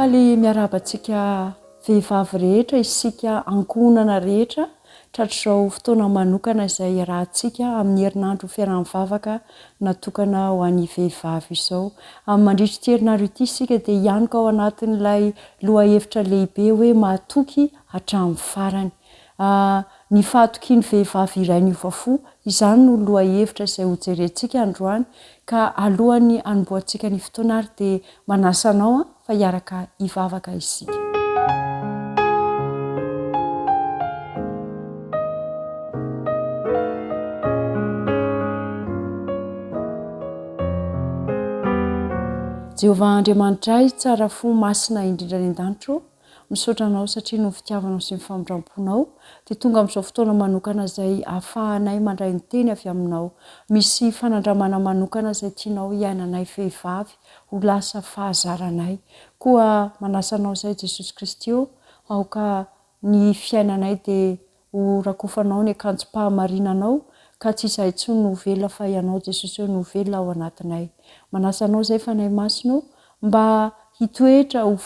Faly miarahaba antsika vehivavy rehetra isika ankohonana rehetra tratr'izao fotoana manokana izay iarahantsika amin'ny herinandro fiaraha-mivavaka natokana ho an'ny vehivavy izao. Amin'ny mandritra ity herinandro ity isika dia hianoka ao anatin'ilay lohahevitra lehibe hoe mahatoky hatramin'ny farany. Ny fahatokian'ny vehivavy iray niova fo, izany no lohahevitra izay hojerentsika androany ka alohan'ny hanombohantsika ny fotoana ary dia manasa anao fa hiaraka hivavaka isika. Jehovah Andriamanitray tsara fo masina indrindra any an-danitra ô, Misaotra Anao satria noho ny fitiavanao sy ny famindram-ponao dia tonga amin'izao fotoana manokana izay ahafahanay mandray ny teny avy Aminao. Misy fanandramana manokana izay tianao hiainanay vehivavy ho lasa fahazaranay. Koa manasa Anao izay Jesosy Kristy ô, aoka ny fiainanay dia ho rakofanao ny akanjom-pahamarinanao ka tsy izahay intsony no ho velona fa Ianao Jesosy ô no ho velona ao anatinay. Manasa Anao izay Fanahy Masina ô mba hitoetra ho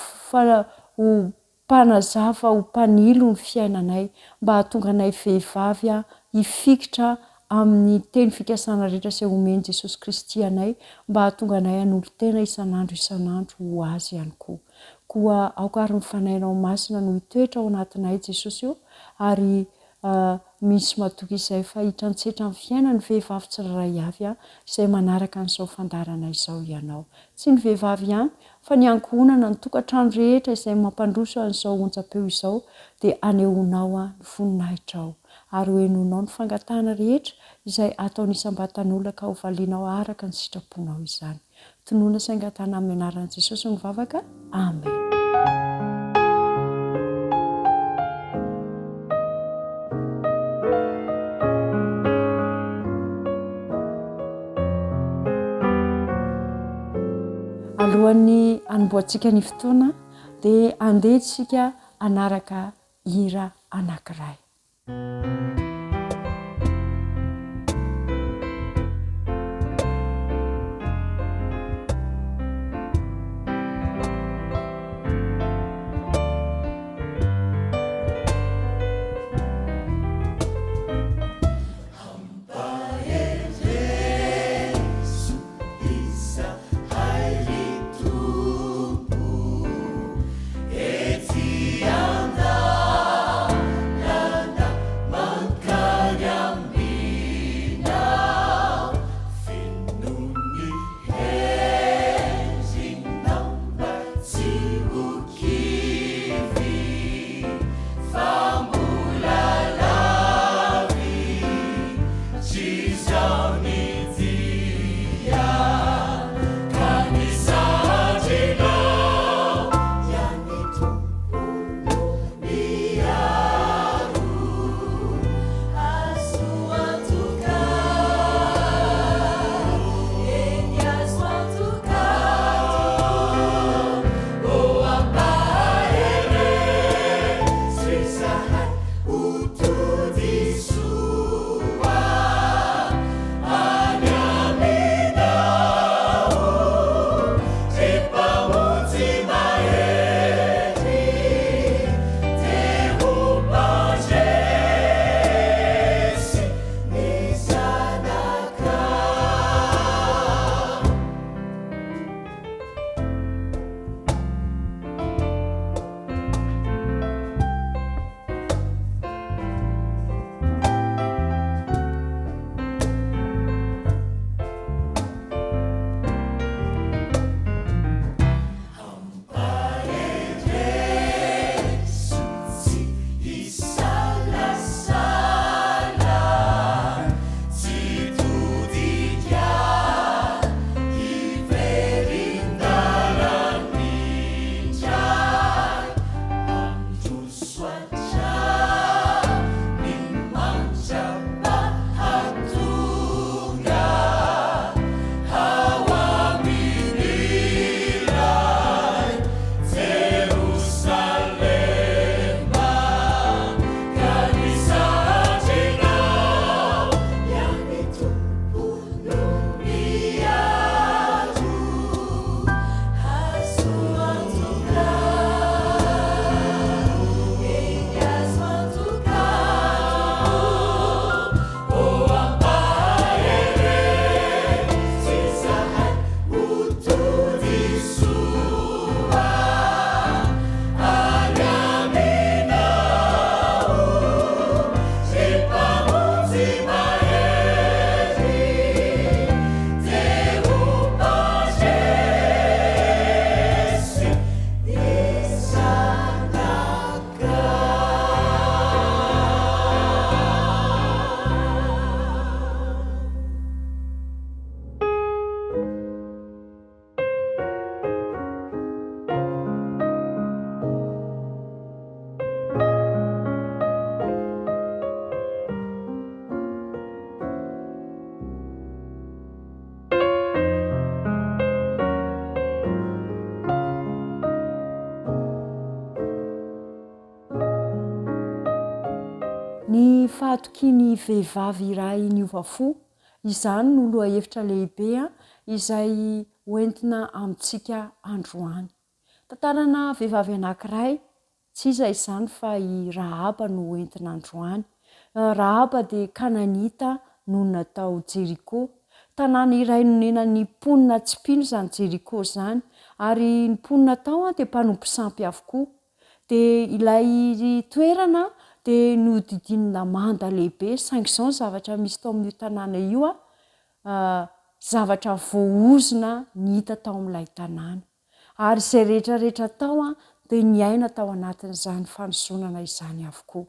ho mpanazava, ho mpanilo ny fiainanay, mba hahatonga anay vehivavy hifikitra amin'ny teny fikasana rehetra izay omen'i Jesosy Kristy anay, mba hahatonga anay hanolo-tena isan'andro isan'andro ho Azy ihany koa. Koa aoka ary ny Fanahinao Masina no hitoetra ao anatinay Jesosy ô, ary Misy matoky izay fa hitransetra ny fiainany vehivavy tsirairay avy izay manaraka an'izao fandaharana izao ianao. Tsy ny vehivavy ihany fa ny ankohonana, ny tokantrano rehetra izay mampandroso an'izao onjam-peo izao dia anehoanao ny voninahitrao ary hohenoinao ny fangatahana rehetra izay ataon'ny isam-batan'olona ka hovalianao araka ny sitraponao izany. Tonona sy angatahana amin'ny anaran'i Jesosy ny vavaka. Amen. Alohan'ny hanombohantsika ny fotoana dia andeha isika hanaraka hira anankiray. fahatokian'ny vehivavy iray niova fo, izany no lohahevitra lehibe izay hoentina amintsika androany. Tantarana vehivavy anankiray, tsy iza izany fa i Rahaba no hoentina androany. Rahaba dia Kananita nonina tao Jeriko. Tanàna iray nonenan'ny mponina tsy mpino izany Jeriko izany, ary ny mponina tao dia mpanompo sampy avokoa. Dia ilay toerana dia nohodidinina manda lehibe, saingy izao ny zavatra misy tao amin'io tanàna io, zavatra voaozona ny hita tao amin'ilay tanàna. Ary izay rehetra rehetra tao dia niaina tao anatin'izany fanozonana izany avokoa.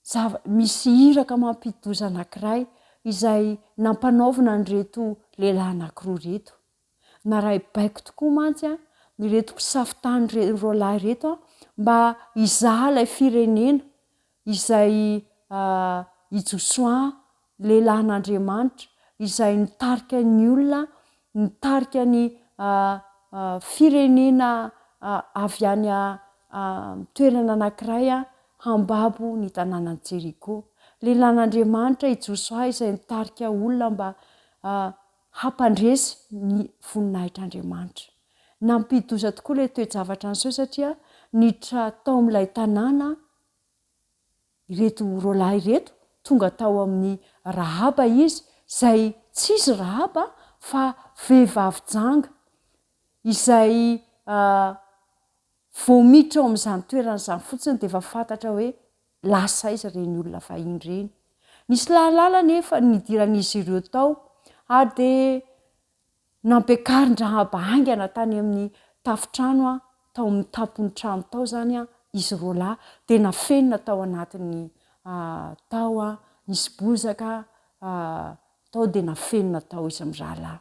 Zava, misy iraka mampidi-doza anankiray izay nampanaovina an'ireto lehilahy anankiroa ireto. Naray baiko tokoa mantsy ireto mpisafo tany roalahy ireto mba hizaha ilay firenena izay i Josoa, lehilahin'Andriamanitra, izay nitarika ny olona, nitarika ny firenena avy any toerana anankiray hambabo ny tanànan'i Jeriko. Lehilahin'Andriamanitra i Josoa izay nitarika olona mba hampandresy ny voninahitr'Andriamanitra. Nampidi-doza tokoa ilay toe-javatra niseho satria niditra tao amin'ilay tanàna ireto roalahy ireto, tonga tao amin'i Rahaba izy, izay tsy izy Rahaba fa vehivavy janga izay vao miditra ao amin'izany toerana izany fotsiny dia efa fantatra hoe lasa aiza ireny olona vahiny ireny. Nisy lahalala anefa nidiran'izy ireo tao ary dia nampiakarin-dRahaba haingana tany amin'ny tafontrano, tao amin'ny tampon'ny trano tao izany izy roalahy, dia nafenina tao anatin'ny tao, nisy bozaka tao dia nafenina tao izy mirahalahy.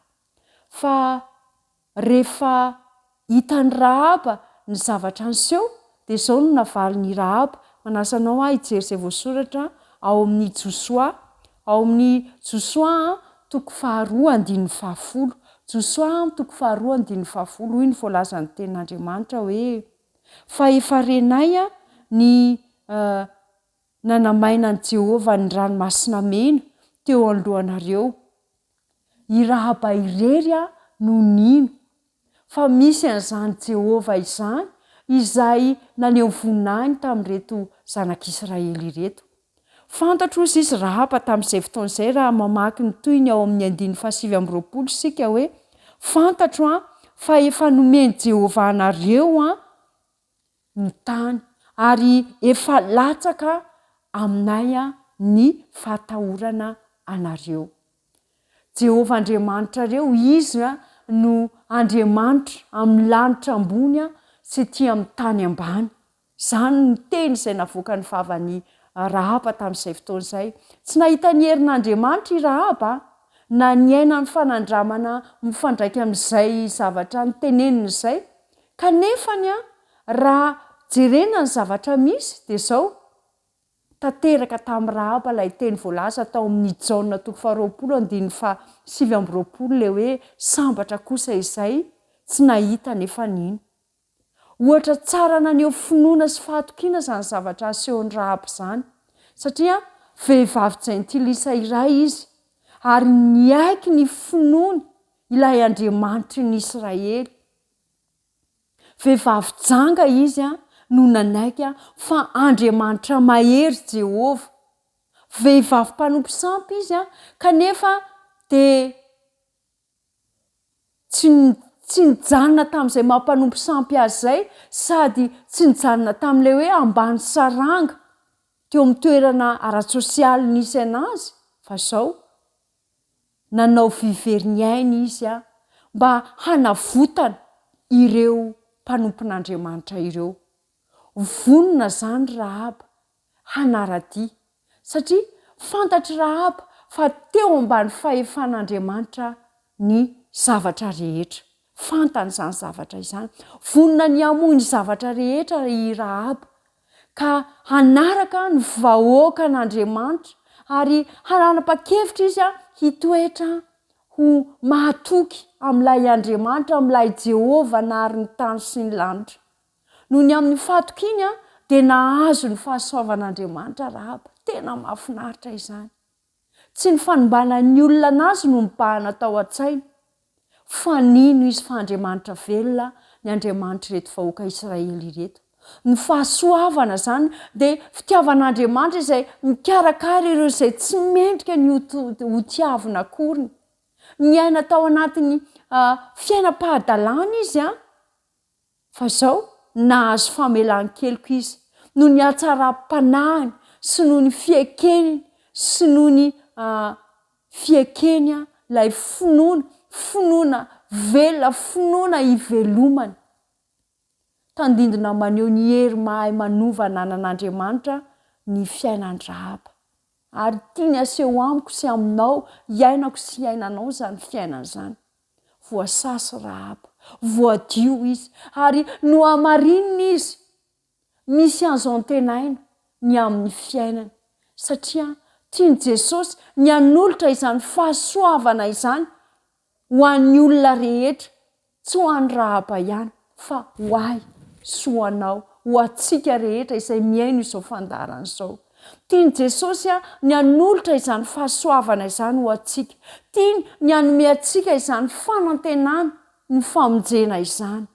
Fa rehefa hitan'i Rahaba ny zavatra niseho, dia izao no navalin'i Rahaba, Manasa anao aho hijery izay voasoratra ao amin'ny Josoa, ao amin'ny Josoa toko faharoa andininy fahafolo. Josoa toko faharoa andininy fahafolo, hoy ny voalazan'ny Tenin'Andriamanitra hoe, Fa efa renay ny nanamaina an'i Jehovah ny Ranomasina Mena teo anoloanareo. I Rahaba irery no nino fa misy an'izany Jehovah izany izay naneho voninahiny tamin'ireto zanak'Israely ireto. Fantatro, hozy izy, Rahaba tamin'izay fotoana izay, raha mamaky ny tohiny ao amin'ny andininy fahasivy amby 20 isika hoe, Fantatro fa efa nomen'i Jehovah anareo ny tany, ary efa latsaka aminay ny fahatahorana anareo. Jehovah Andriamanitrareo, Izy no Andriamanitra amin'ny lanitra ambony sy ety amin'ny tany ambany. Izany no teny izay navoakan'ny vavan'i Rahaba tamin'izay fotoana izay. Tsy nahita ny herin'Andriamanitra i Rahaba, na niaina ny fanandramana mifandraika amin'izay zavatra noteneniny izay. Kanefa raha jerena ny zavatra misy dia izao, Tanteraka tamin'i Rahaba ilay teny voalaza tao amin'ny Jaona toko faharoapolo andininy faha 29 ilay hoe sambatra kosa izay tsy nahita nefa nino. Ohatra tsara naneho finoana sy fahatokiana izany zavatra asehon'i Rahaba izany, satria vehivavy jentilisa iray izy ary niaiky ny finoany ilay Andriamanitry ny Israely. Vehivavy janga izy no nanaiky fa Andriamanitra mahery Jehovah. Vehivavy mpanompo sampy izy kanefa dia tsy tsy nijanona tamin'izay maha mpanompo sampy azy izay sady tsy nijanona tamin'ilay hoe ambany saranga teo amin'ny toerana ara-tsosialy nisy an'azy fa izao Nanao vy very ny ainy izy mba hanavotana ireo mpanompon'Andriamanitra ireo. Vonona izany Rahaba hanara-dia, satria fantatr'i Rahaba fa teo ambany fahefan'Andriamanitra ny zavatra rehetra. Fantany izany zavatra izany. Vonona ny hamoy ny zavatra rehetra i Rahaba, ka hanaraka ny vahoakan'Andriamanitra, ary hanapa-kevitra izy hitoetra ho mahatoky amin'ilay Andriamanitra, amin'ilay Jehovah nahary ny tany sy ny lanitra. Noho ny amin'ny fahatokiany, dia nahazo ny fahasoavan'Andriamanitra Rahaba. Tena mahafinaritra izany. Tsy ny fanombanan'ny olona anazy no nibahana tao an-tsainy, fa nino izy fa Andriamanitra velona ny Andriamanitr'ireto vahoaka Israely ireto. Ny fahasoavana izany dia fitiavan'Andriamanitra izay mikarakara ireo izay tsy mendrika ny ho tiavina akoriny. Niaina tao anatin'ny fiainam-pahadalana izy an! Fa izao, nahazo famelan-keloka izy, noho ny hatsaram-panahiny sy noho ny fiekeny sy noho ny fiekeny ilay finoana, finoana velona, finoana ivelomany. Tandindona maneho ny hery mahay manova ananan'Andriamanitra ny fiainan-dRahaba. Ary tiany haseho amiko sy aminao, iainako sy iainanao izany fiainana izany. Voasasa Rahaba, voadio izy, ary nohamarinina izy. Misy azo antenaina ny amin'ny fiainany, satria tian'i Jesosy ny hanolotra izany fahasoavana izany ho an'ny olona rehetra Tsy ho an'i Rahaba ihany, fa ho ahy sy ho anao, ho antsika rehetra izay mihaino izao fandaharana izao. Tian'i Jesosy ny hanolotra izany fahasoavana izany ho antsika. Tiany ny hanome antsika izany fanantenana ny famonjena izany.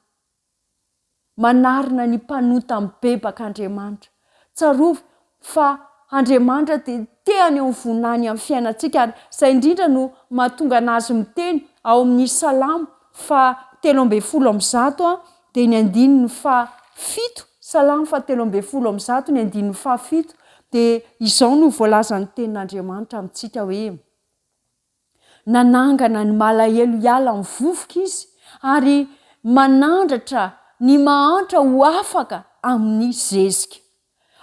Manarina ny mpanota mibebaka Andriamanitra. Tsarovy fa Andriamanitra dia te haneho ny voninahiny amin'ny fiainantsika ary izay indrindra no mahatonga an'Azy miteny ao amin'ny Salamo faha 113 dia ny andininy faha fito, Salamo faha 113 ny andininy faha fito dia izao no voalazan'ny tenin'Andriamanitra amintsika hoe. Nanangana ny malahelo hiala amin'ny vovoka izy ary manandratra ny mahantra ho afaka amin'ny zezika.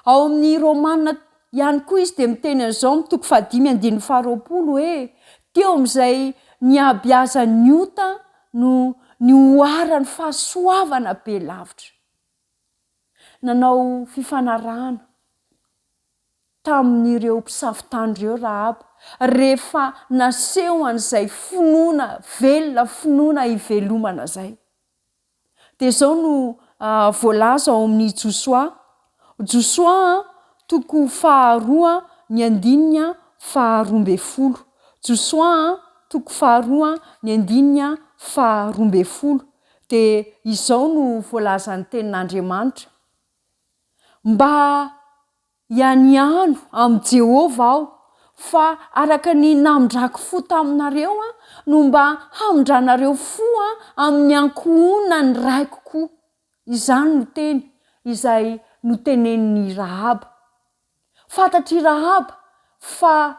Ao amin'ny Romana ihany koa izy dia miteny an'izao amin'ny toko fahadimy andininy faharoapolo hoe, Teo amin'izay nihabiazan'ny ota no nihoaran'ny fahasoavana be lavitra. Nanao fifanarahana. tamin'ireo mpisafo tany ireo Rahaba, rehefa naseho an'izay finoana velona, finoana ivelomana izay. Dia izao no voalaza ao amin'ny Josoa, Josoa toko faharoa ny andininy faharoambinifolo. Josoa toko faharoa ny andininy faharoambinifolo. Dia izao no voalazan'ny tenin'Andriamanitra, Mba hianiano amin'i Jehovah aho, fa araka ny namindrako fo taminareo no mba hamindranareo fo amin'ny ankohonan'ny raiko koa. Izany no teny izay notenenin'i Rahaba. Fantatr'i Rahaba fa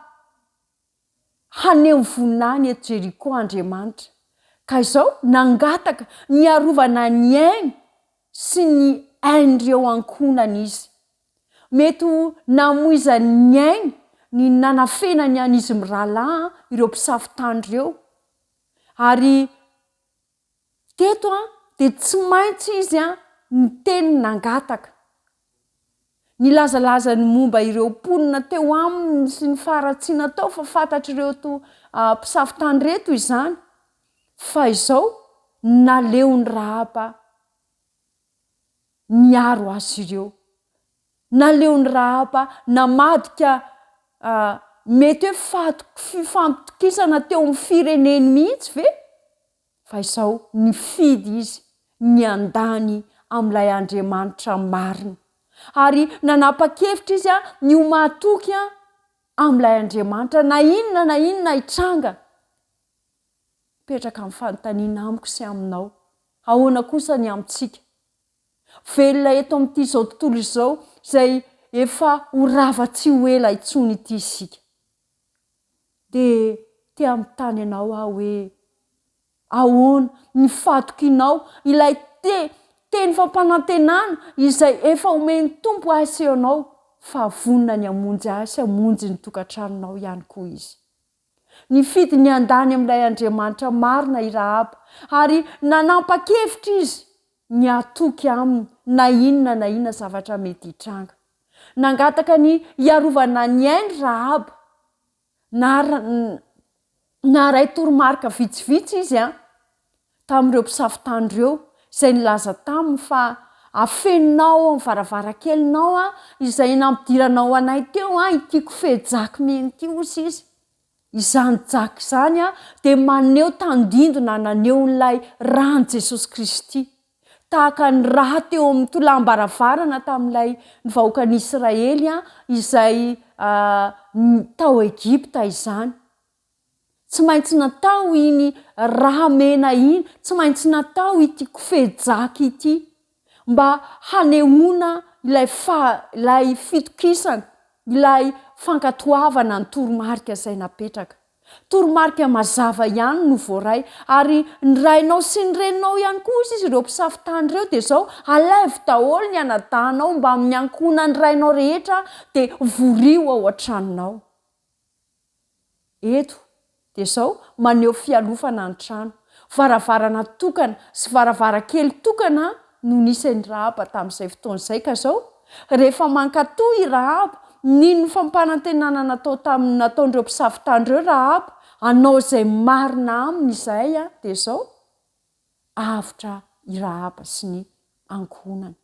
haneho ny voninahiny eto Jeriko Andriamanitra. Ka izao, nangataka ny hiarovana ny ainy sy ny ain'ireo ankohonany izy. Mety ho namoizany ny ainy ny nanafenany an'izy mirahalahy ireo mpisafo tany ireo. Ary Teto dia tsy maintsy izy niteny nangataka. Nilazalaza ny momba ireo mponina teo aminy sy ny faharatsiana tao fa fantatr'ireto mpisafo tany ireto izany. Fa izao, naleon'i Rahaba niaro azy ireo. Naleon'i Rahaba namadika mety hoe fifampitokisana teo amin'ny fireneny mihitsy ve? Fa izao, nifidy izy ny handany amin'ilay Andriamanitra marina. Ary nanapa-kevitra izy ny ho mahatoky amin'ilay Andriamanitra na inona na inona hitranga. Mipetraka ny fanontaniana amiko sy aminao, ahoana kosa ny amintsika? Velona eto amin'ity izao tontolo izao izay efa ho rava tsy ho ela intsony ity isika. Dia te hanontany anao aho hoe, ahoana ny fahatokianao ilay te teny fampanantenana izay efa omen'ny Tompo ahy sy anao fa vonona ny hamonjy ahy sy hamonjy ny tokantranonao ihany koa Izy? Nifidy ny handany amin'ilay Andriamanitra marina i Rahaba, ary nanampa-kevitra izy ny hatoky aminy na inona na inona zavatra mety hitranga. Nangataka ny hiarovana ny ainy Rahaba. Naharay toromarika vitsivitsy izy tamin'ireo mpisafo tany ireo, izay nilaza taminy fa. Afeninao ao amin'ny varavarankelinao izay nampidiranao anay teo ity kofehy jaky mena ity, hozy izy. Izany jaky izany dia maneho tandindona naneho an'ilay ran'i Jesosy Kristy. Tahaka ny rà teo amin'ny tolàm-baravarana tamin'ilay ny vahoakan'Israely izay tao Egypta izany. Tsy maintsy natao iny rà mena iny, tsy maintsy natao ity kofehy jaky ity mba hanehoana ilay fa, ilay fitokisana, ilay fankatoavana ny toromarika izay napetraka. Toromarika mazava ihany no voaray, ary ny rainao sy ny reninao ihany koa hozy izy ireo mpisafo tany ireo dia izao, alaivo daholo ny anadahinao mbamin'ny ankohonan'ny rainao rehetra dia vorio ao an-tranonao. Eto dia izao, maneho fialofana ny trano. Varavarana tokana sy varavarankely tokana no nisy an'i Rahaba tamin'izay fotoana izay ka izao, rehefa mankatò i Rahaba, nino ny fampanantenana natao taminy nataon'ireo mpisafo tany ireo Rahaba, hanao izay marina aminy izahay, dia izao, avotra i Rahaba sy ny ankohonany.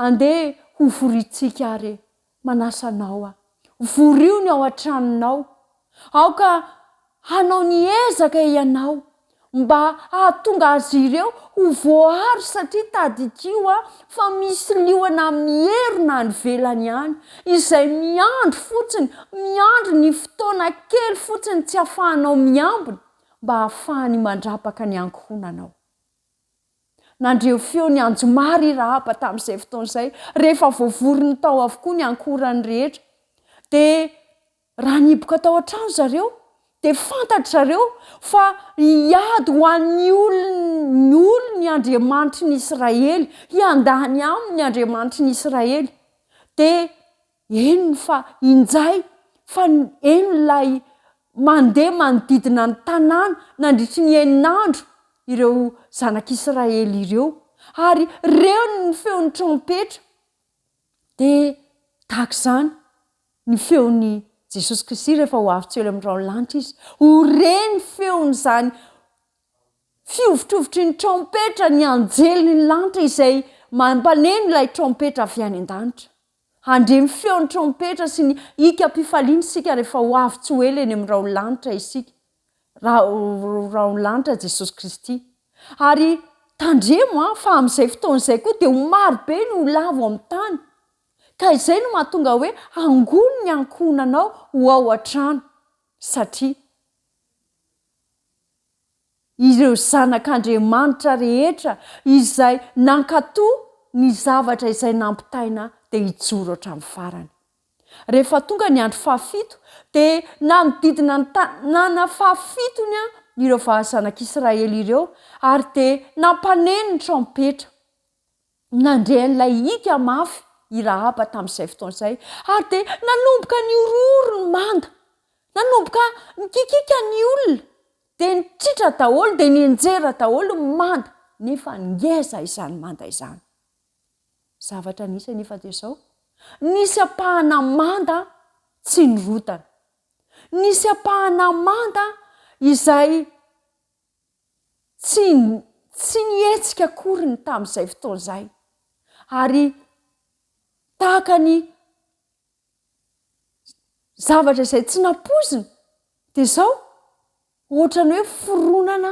Andeha hovorintsika ary e! Manasa anao aho. Vorio ny ao an-tranonao. Aoka hanao ny ezaka ianao mba hahatonga azy ireo ho voaaro satria tadidio fa misy liona mierona any ivelany any izay miandry fotsiny, miandry ny fotoana kely fotsiny tsy ahafahanao miambina mba hahafahany mandrapaka ny ankohonanao. Nandre feo ny anjomara i Rahaba tamin'izay fotoana izay, rehefa voavoriny tao avokoa ny ankohorany rehetra. Dia raha nihiboka tao an-trano zareo, dia fantatry zareo fa hiady ho an'ny olony ny olony Andriamanitry ny Israely, hiandany aminy Andriamanitry ny Israely. Dia Henony fa injay fa heno ilay mandeha manodidina ny tanàna nandritry ny enina andro ireo zanak'Israely ireo, ary reny ny feon'ny trompetra, dia tahaka izany ny feon'i Jesosy Kristy rehefa ho avy tsy ela amin'ny rahon'ny lanitra Izy, ho re ny feon'izany fihovitrovitry ny trompetra ny anjelin'ny lanitra izay mampaneno ilay trompetra avy any an-danitra. Handre ny feon'ny trompetra sy ny hikam-pifaliana isika rehefa ho avy tsy ho ela eny amin'ny rahon'ny lanitra isika, rahon'ny lanitra Jesosy Kristy. Ary tandremo an, fa amin'izay fotoana izay koa dia ho maro be ny ho lavo amin'ny tany. Ka izay no mahatonga hoe hangony ny ankohonanao ho ao an-trano, satria. Ireo zanak'Andriamanitra rehetra izay nankatò ny zavatra izay nampitaina dia hijoro hatramin'ny farany. Rehefa tonga ny andro fahafito, dia nanodidina ny tanàna fahafitony ireo zanak'Israely ireo, ary dia nampaneno ny trompetra. Nandre an'ilay hika mafy i Rahaba tamin'izay fotoana izay, ary dia nanomboka nihorohoro ny manda. Nanomboka nikikika ny olona, dia nitritra daholo, dia nianjera daholo ny manda, nefa ngeza izany manda izany. Zavatra nisy anefa dia izao, nisy ampahana manda tsy nirodana. Nisy ampahana manda izay Tsy tsy nihetsika akory ny tamin'izay fotoana izay, ary tahaka ny zavatra izay tsy nampoizina dia izao, ohatran'ny hoe fironana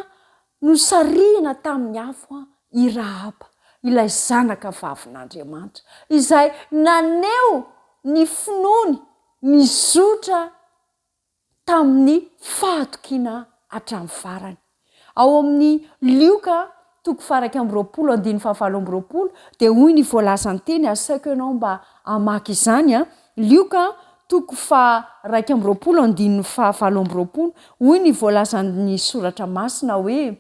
nosarihina tamin'ny afo i Rahaba, ilay zanaka vavin'Andriamanitra, izay naneho ny finoany nizotra tamin'ny fahatokiana hatramin'ny farany. Ao amin'ny Lioka toko faha-21 andininy faha-28 dia hoy ny voalazan'ny teny, asaiko ianao mba hamaky izany an, Lioka toko faha-21 andininy faha-28, hoy ny voalazan'ny soratra masina hoe,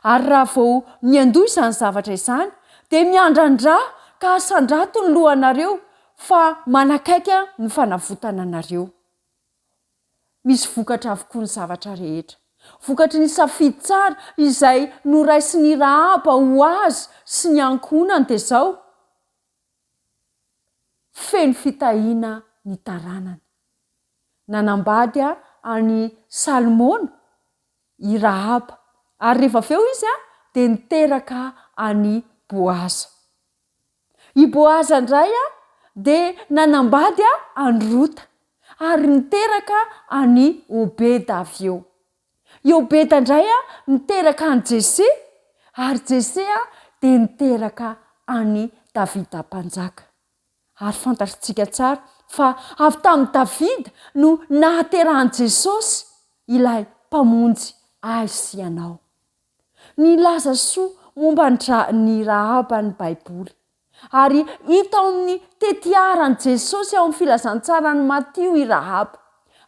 Ary raha vao miandoha izany zavatra izany, dia miandrandrà ka asandrato ny lohanareo, fa manakaiky ny fanavotana anareo. Misy vokatra avokoa ny zavatra rehetra. Vokatry ny safidy tsara izay noraisin'i Rahaba ho azy sy ny ankohonany dia izao, feno fitahiana ny taranany. Nanambady an'i Salmona i Rahaba, ary rehefa avy eo izy dia niteraka an'i Boaza. I Boaza indray dia nanambady an'i Rota, ary niteraka an'i Obeda avy eo. I Obeda indray niteraka an'i Jese, ary Jese dia niteraka an'i Davida Mpanjaka. Ary fantatrtsika tsara fa avy tamin'i Davida no nahaterahan'i Jesosy, ilay Mpamonjy ahy sy ianao. Nilaza soa momba an-dra-n'i Rahaba ny Baiboly. Ary hita ao amin'ny tetiaran'i Jesosy ao amin'ny Filazantsaran'i Matio i Rahaba.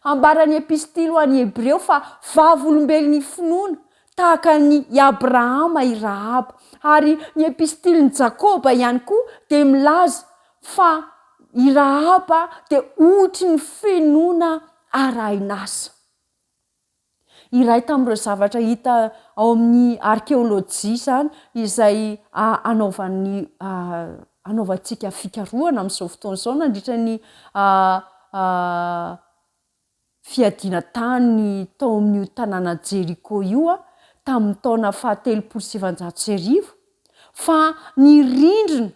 Ambaran'ny Epistily ho an'ny Hebreo fa vavolombelon'ny finoana, tahaka an'i Abrahama i Rahaba. Ary ny Epistilin'i Jakoba ihany koa dia milaza fa i Rahaba dia ohatry ny finoana arahin'asa. Iray tamin'ireo zavatra hita ao amin'ny arkeolojia izany izay anaovan'ny anaovantsika fikarohana amin'izao fotoana izao nandritra ny fiadiana tany tao amin'io tanàna Jeriko io tamin'ny taona faha 1930 fa ny rindrina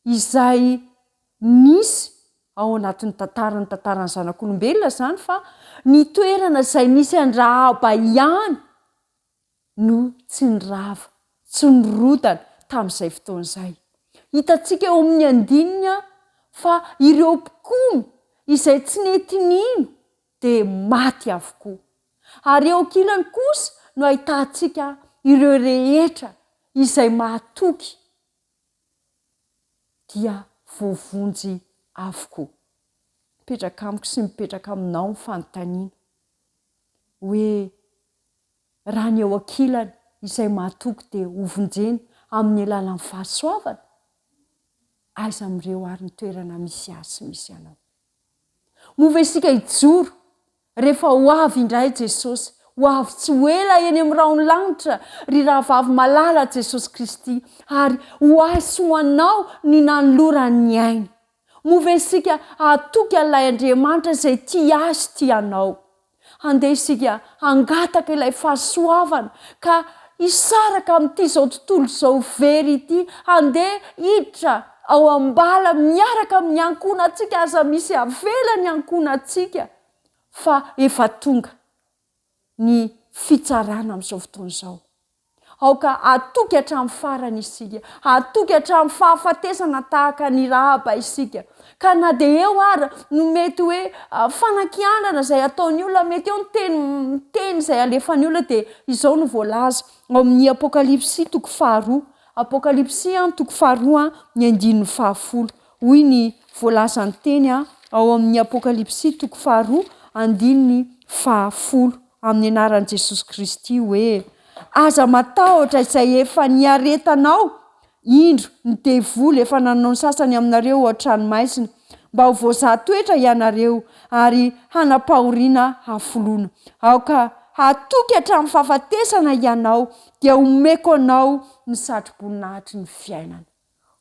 izay nisy ao anatin'ny tantaran'ny tantaran'ny zanak'olombelona izany fa ny toerana izay nisy an-dRahaba ihany no tsy nirava, tsy nirodana tamin'izay fotoana izay. Hitantsika eo amin'ny andininy fa ireo mpikomy izay tsy nety nino dia maty avokoa. Ary eo ankilany kosa no ahitantsika ireo rehetra izay mahatoky dia voavonjy avokoa. Mipetraka amiko sy mipetraka aminao ny fanontaniana hoe raha ny eo ankilany izay mahatoky dia hovonjena amin'ny alalan'ny fahasoavana? Aiza amin'ireo ary ny toerana misy ahy sy misy anao? Moa ve isika hijoro rehefa ho avy indray Jesosy? Ho avy tsy ho ela eny amin'ny rahon'ny lanitra, ry rahavavy malala Jesosy Kristy, ary ho ahy sy ho anao ny nanolorany ny ainy. Moa ve isika hahatoky an'ilay Andriamanitra izay tia ahy sy tia anao? Handeha isika hangataka ilay fahasoavana ka hisaraka amin'ity izao tontolo izao very ity, handeha hiditra ao am-bala miaraka amin'ny ankohonantsika, aza misy avela ny ankohonantsika fa efa tonga ny fitsarana amin'izao fotoana izao. Aoka hatoky hatramin'ny farany isika, hatoky hatramin'ny fahafatesana tahaka an'i Rahaba isika. Ka na dia eo ara no mety hoe fanakianana izay ataon'ny olona, mety eo ny teny teny izay alefan'ny olona dia izao no voalaza ao amin'ny Apokalypsy toko faharoa, Apokalypsy toko faharoa ny andininy fahafolo. Hoy ny voalazan'ny teny ao amin'ny Apokalypsy toko faharoa andininy fahafolo. amin'ny anaran'i Jesosy Kristy hoe, Aza matahotra izay efa niaretanao, indro, ny devoly efa nanao ny sasany aminareo ao an-tranomaizina, mba ho voazaha toetra ianareo, ary hanam-pahoriana hafoloana. Aoka hatoky hatramin'ny fahafatesana ianao, dia homeko anao ny satroboninahitry ny fiainana.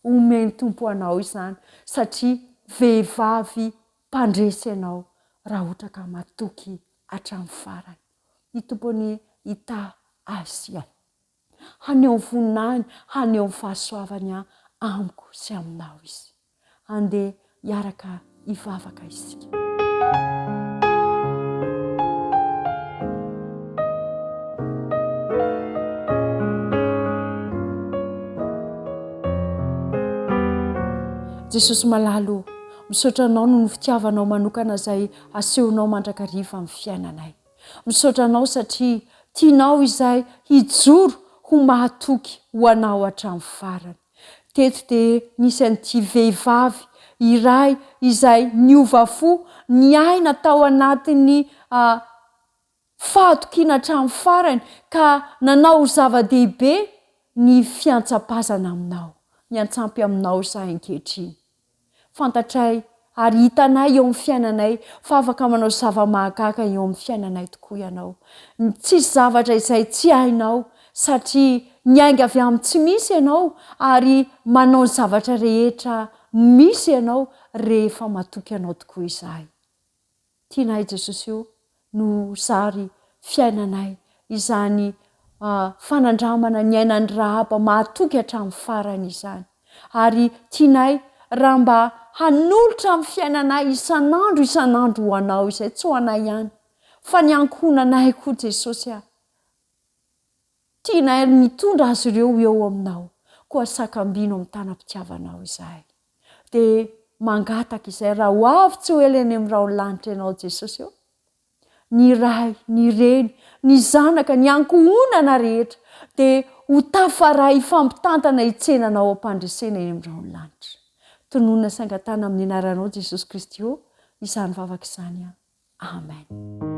Omen'ny Tompo anao izany, satria vehivavy mpandresy ianao, raha ohatra ka matoky hatramin'ny farany. Ny Tompo anie hitaha ahy sy anao. Haneho ny voninahiny, haneho ny fahasoavany amiko sy aminao Izy. Andeha hiaraka hivavaka isika. Jesosy malala o, misaotra Anao noho ny fitiavanao manokana izay Asehonao mandrakariva amin'ny fiainanay. Misaotra Anao satria tianao izahay hijoro ho mahatoky ho Anao hatramin'ny farany. Teto dia nisy an'ity vehivavy iray izay niova fo, niaina tao anatin'ny fahatokiana hatramin'ny farany ka nanao ho zava-dehibe ny fiantsapazana Aminao. Miantsampy Aminao izahay ankehitriny. Fantatray ary hitanay eo amin'ny fiainanay fa afaka manao zava-mahagaga eo amin'ny fiainanay tokoa Ianao. Tsisy zavatra izay tsy hainao satria niainga avy amin'ny tsy misy Ianao ary manao ny zavatra rehetra misy Ianao rehefa matoky Anao tokoa izahay. Tianay Jesosy o no zary fiainanay izany fanandramana niainan'i Rahaba mahatoky hatramin'ny farany izany. Ary tianay raha mba hanolotra ny fiainanay isan'andro isan'andro ho Anao izay, tsy ho anay ihany, fa ny ankohonanay koa Jesosy a. Tianay ny mitondra azy ireo ho eo Aminao, koa sakambino amin'ny tanam-pitiavanao izahay. Dia mangataka izay raha ho avy tsy ho ela eny amin'ny rahon'ny lanitra Ianao Jesosy ô. Ny ray, ny reny, ny zanaka, ny ankohonana rehetra dia ho tafaray hifampitantana hitsena Anao am-pandresena eny amin'ny rahon'ny lanitra. Tononina sy angatahana amin'ny anaranao Jesosy Kristy ô izany vavaka izany an. Amen.